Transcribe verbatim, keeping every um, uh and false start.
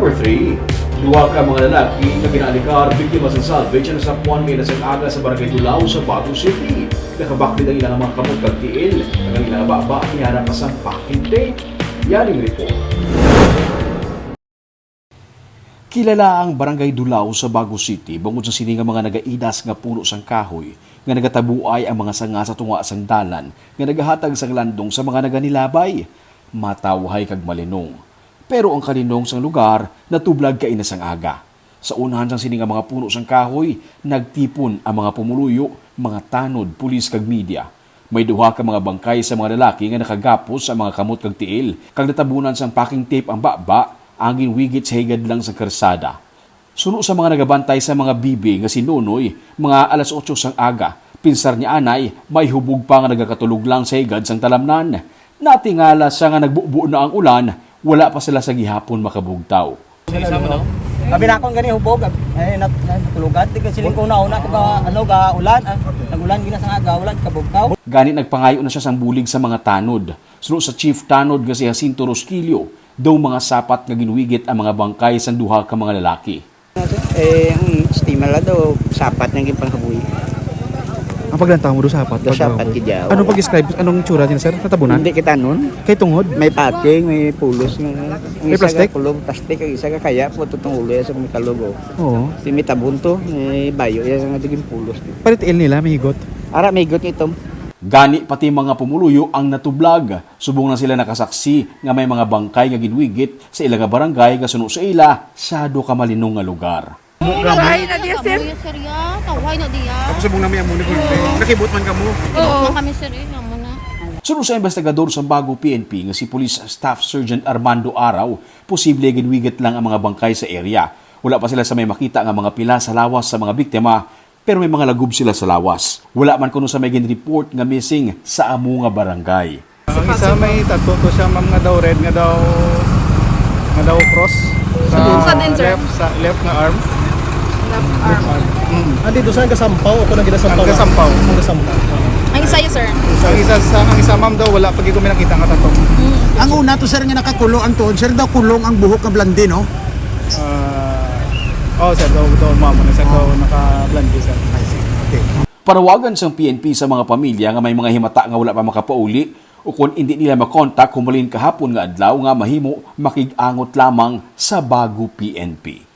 Number three, duha ka mga lalaki nga ginaalikar biktima sang salvage ang sapuan kaina sang aga sa Barangay Dulao sa Bago City. Nakabaklid ang ilang mga kamot kag tiil, kag ang ilang baba niharap pa sang packing tape. Yaning report. Kilala ang Barangay Dulao sa Bago City bangod sa sini nga mga nagaidas nga puno sang kahoy nga nagatabuay ang mga sanga sa tunga sang dalan nga nagahatag sang landong sa mga naganilabay. Matawhay kag malinong. Pero ang kalinong sang lugar natublag kaina sang aga. Sa unahan sang sini nga mga puno sang kahoy, nagtipon ang mga pumuluyo, mga tanod, pulis kag media. May duha ka mga bangkay sa mga lalaki nga nakagapos sa mga kamot kag tiil, kag natabunan sang packing tape ang baba, ang ginwigit sa higad lang sang karsada. Suno sa mga nagabantay sa mga bibi nga si Nonoy, mga alas otso sang aga, pinsar niya anay, may hubog pa nga nagakatulog lang sa higad sang talamnan. Natingala siya nga nagbubo na ang ulan, wala pa sila sa gihapon makabugtaw. Kami na akong gani hubog, eh, nat-, natulugan, di kasi siling ko na una, kung ano, ga ulan, ah, nag-ulan gina sa aga, ulan, kabugtaw. Gani nagpangayo na siya sang bulig sa mga tanod. Suno sa Chief Tanod nga si Jacinto Rosquillo, daw mga sapat nga ginwigit ang mga bangkay sang duha ka mga lalaki. Eh, ang estima la daw, sapat nga ginpanghabuhi. Ang paglantaw mo do sapat, Daw pag sapat gid yaw. Ano pag-describe? Anong tsura niya, sir? Natabunan? Hindi kita nun. Kay tungod? May pating, may pulos nga. Ang May isa plastic? Ka kulog, plastic, ang isa ka kaya po, tutong ulo yan sa mga kalugo. Oo. Si may tabon to, may bayo yan sa nga diging pulos. Pati tiil nila, may higot? Ara, may higot ito. Gani pati mga pumuluyo ang natublag. Subong na sila nakasaksi nga may mga bangkay nga ginwigit sa ila nga barangay nga suno sa ila sa do ka malinong nga lugar. Ay, na diya, sir. Kamuya, sir, ya. Tawhay na diya. Tapos subong na may amo ni Gulbe. Oo. Nakibot man kamo. Oo. Kami, sir, eh, amo na. Suno sa investigador sa Bago P N P nga si Police Staff Sergeant Armando Araw, posible ginwigit lang ang mga bangkay sa area. Wala pa sila sa may makita nga mga pila sa lawas sa mga biktima, pero may mga lagob sila sa lawas. Wala man kuno sa may gin-report nga missing sa amo nga barangay. Ang isa may tattoo to siya, ma'am, nga daw red, nga daw, nga daw cross. Sa Sa din, sir. Left, sa left nga arm. Left arm. Mm. Andi to sa nagasampaw, ako nang ginasampaw. Ang gasampaw. Ang gasampaw. Ang isa, sir. Ang isa, sa, ang isa, ma'am, daw wala pa gid ko may nakita nga tattoo. Ang una to, sir, nga nakakulo ang tuod, sir, daw kulong ang buhok nga blonde, no? Ah, oh, sir, daw, daw, ma'am, ano, sir, daw naka-blonde, sir. I see. Okay. Panawagan sang P N P sa mga pamilya nga may mga himata nga wala pa makapauli ukon indi nila makontak humalin kahapon nga adlaw nga mahimo makig-angot lamang sa Bago P N P.